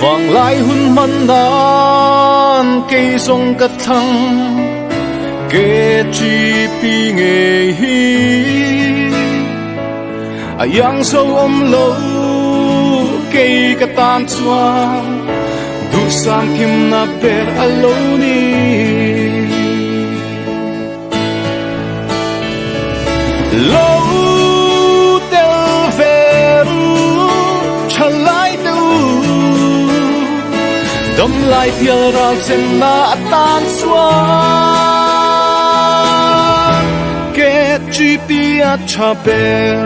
Vanglai hun hman nan kei zawng ka thlang KGP ngei hi a iang zo awm lo kei ka tan chuan duhsam thimna ber a lo ni. Lo tel ve u, tha lai te u, dam lai pial ral chenna atan chuan KGP a tha ber.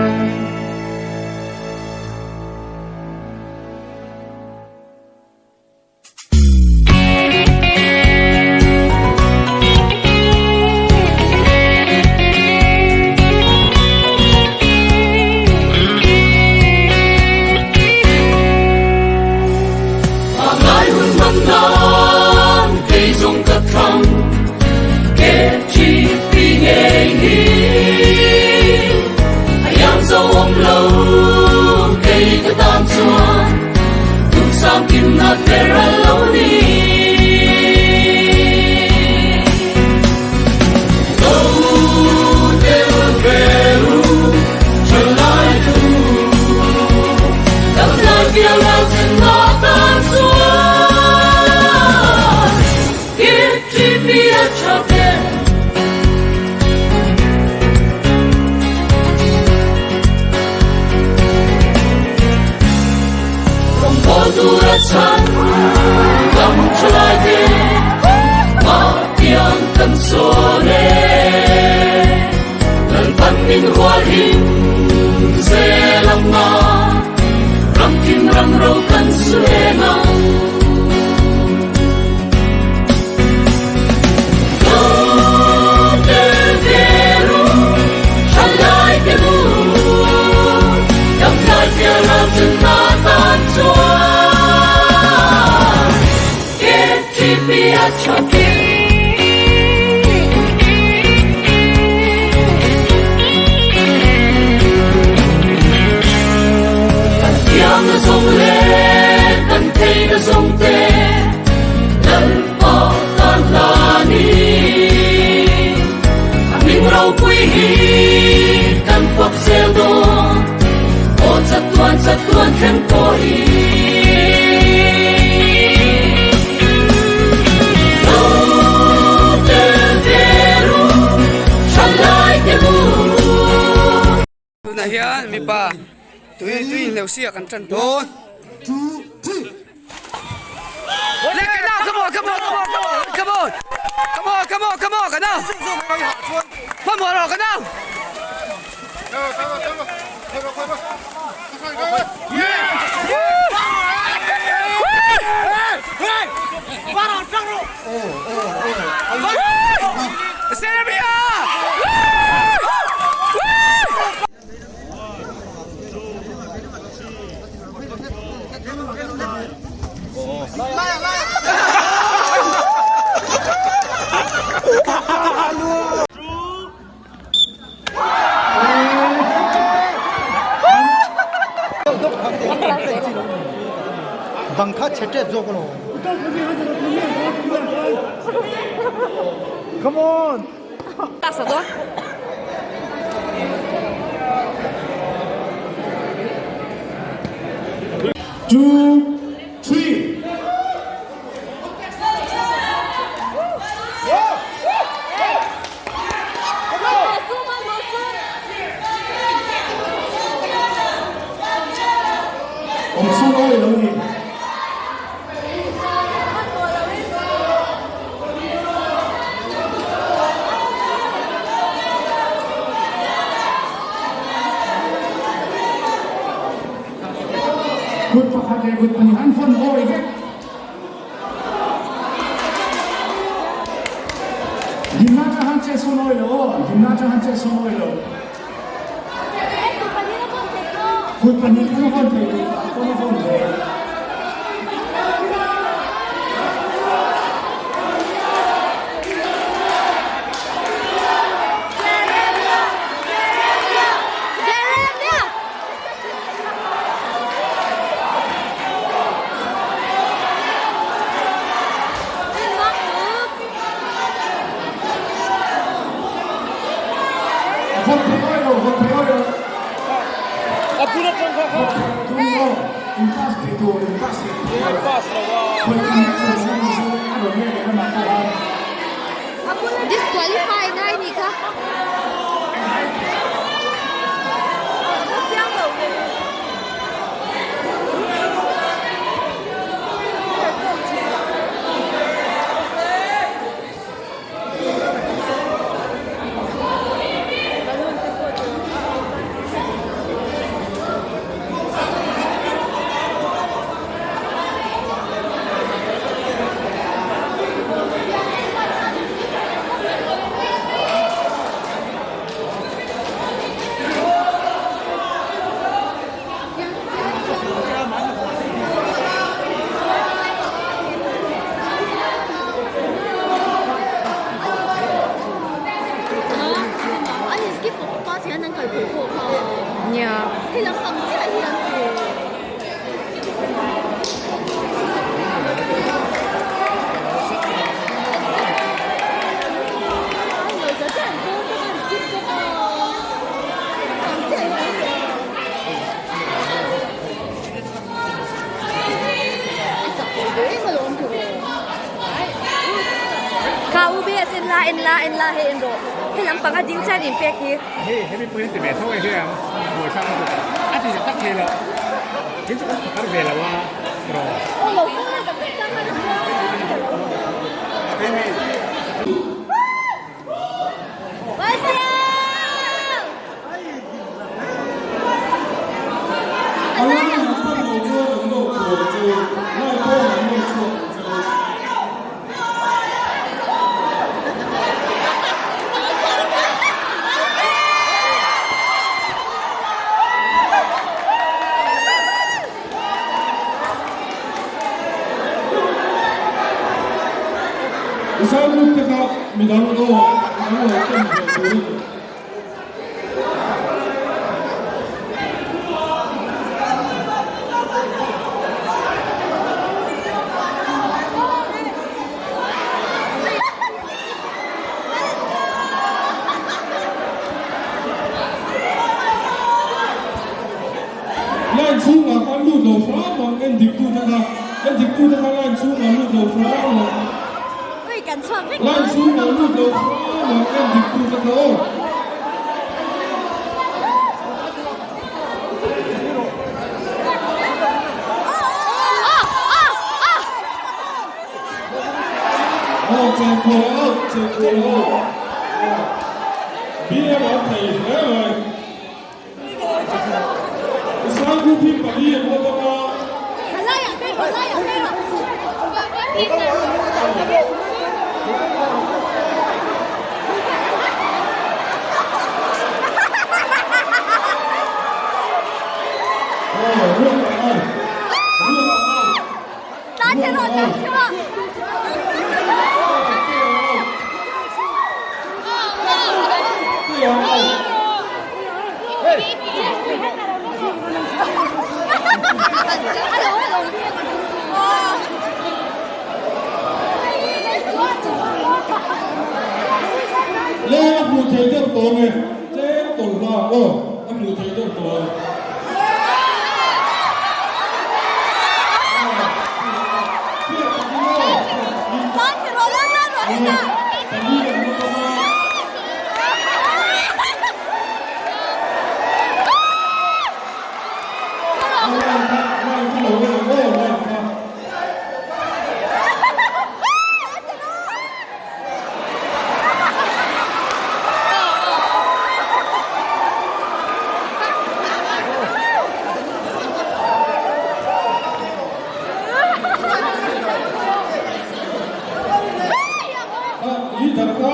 Tunah hian mipa tui tui inhleuh siak an tan dawn. Come on, come on, come on, come on, come on, come on, come on, come on, hmanhmawh rawh ka nau. Serbia! Bang kha chhe tep zawk alawm. Come on! Tasa dawn. Two, three. Awm chhung awi lo ni. Kut pakhat leh kut pahnih an fawn awi vek. Dimna atang han chet sawn awi lo aw, dimna atang han chet sawn awi lo. Kut pahnih pawn a vawn thei, kut pakhat pawn a vawn thei. A vawn thei awi lo, vawn thei awi lo. A bul atang kha kha. In pass thei tur, in pass thei tur. In pass lo a. Khawi kan vek lo chuan Mizo a rawn let leh lamah pawh a. Disqualify ngai ni kha. Kha u be en la en la en la hei en rawh he lampang a ding chuan in pek hi. Hei hemi pawh hian ti ve tho e hei ang buai sang lutuk a ti tak thei lo tin chu kan pakar ve lo a rawh. Isai group te kha midang aw an lo ken ve turin. Line chhungah khan lut lo hram ang en dik tute kha en dik tute kha line chhungah lut lo hram ang line chhungah lut lo hram ang en dik tute kha aw. Aw chengkawl out chengkawl out BM an thei hle mai. Isang group hi pali an awm bawk a. Aw ruak ang au ruak ang au ruak ang au. tawh ange, tlem tawlh hla ang aw, a hmuh theih deuh tawh ang. Fiah takin aw, fiah takin. Pali an awm ang a. Line kha, line kha lo en ang aw, line kha. Leader kha.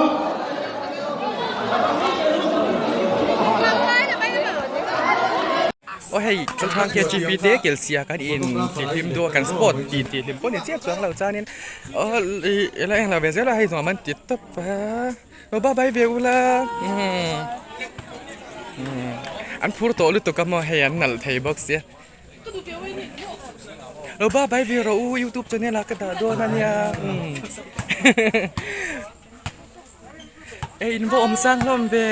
Aw hei chawlhang KGP te kelsia kan in tihlim duh a kan sport tih tihlim pawh ni chiah chuang lo chuanin aw ih ela englo ve zel a hei nuam an ti tawp a aw bye bye ve ula umm an phur tawh lutuk a maw hei an nalh thei bawk sia aw bye bye ve rawh u youtube channel ah ka dah dawn ania umm. E in va awm sang hlawm ve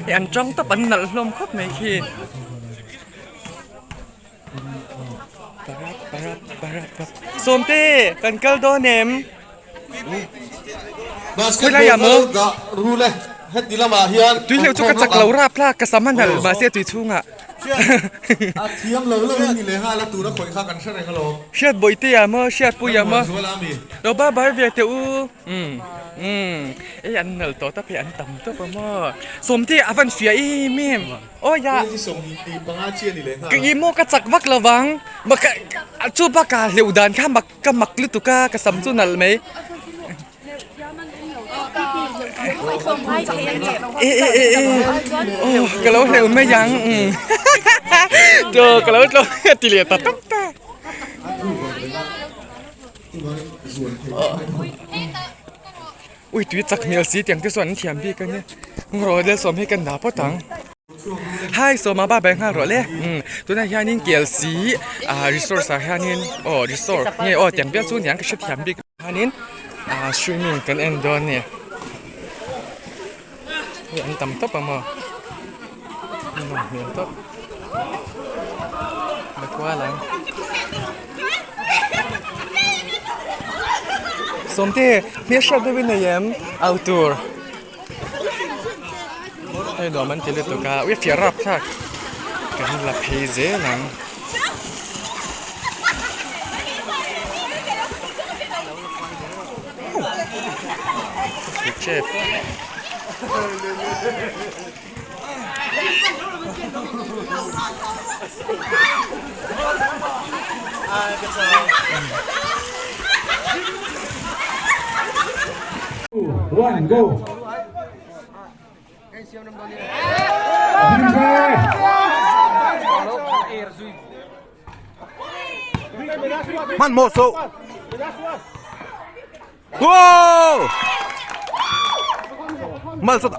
e an tang tawp an nalh hlawm khawp mai khi sawmte kan kal dawn em khawilai ah maw tui hleuh chu ka chak lo rap la ka sam a nalh mahse tui chhungah hriat bawihte ah maw hriat pui ah maw lo bye bye ve teh u. Umm umm ei an nalh tawh tawp hei an tam tawp a maw sawmte a van fiah em em aw ya ka ih maw ka chak vak lo vang mak a chu bakah hleuh dan kha mak ka mak lutuk a ka sam chu nalh mai e e e e aw ka lo hleuh mai ang umm ka lo tlawm ti leh ta tawp ta. Ui tui chak hmel si tiang te chuan an thiam bik a nia rawh le sawm hi kan dah phawt ang hai sawma ba ber nghal rawh le umm tunah hianin KLC ah resource ah hianin aw resort nge aw tiang bial chu niang ka hrethiam bik hianin ah swimming kan en dawn a ni hei an tam tawp a maw nawm hmel tawp la kual ang. Sawmte hmel hriat deuh i nei em au tur hei nuam an ti lutuk a ui a fiah rap thlak kan la phei zel ang. One, go. Man mo so. Wow! Mal sawt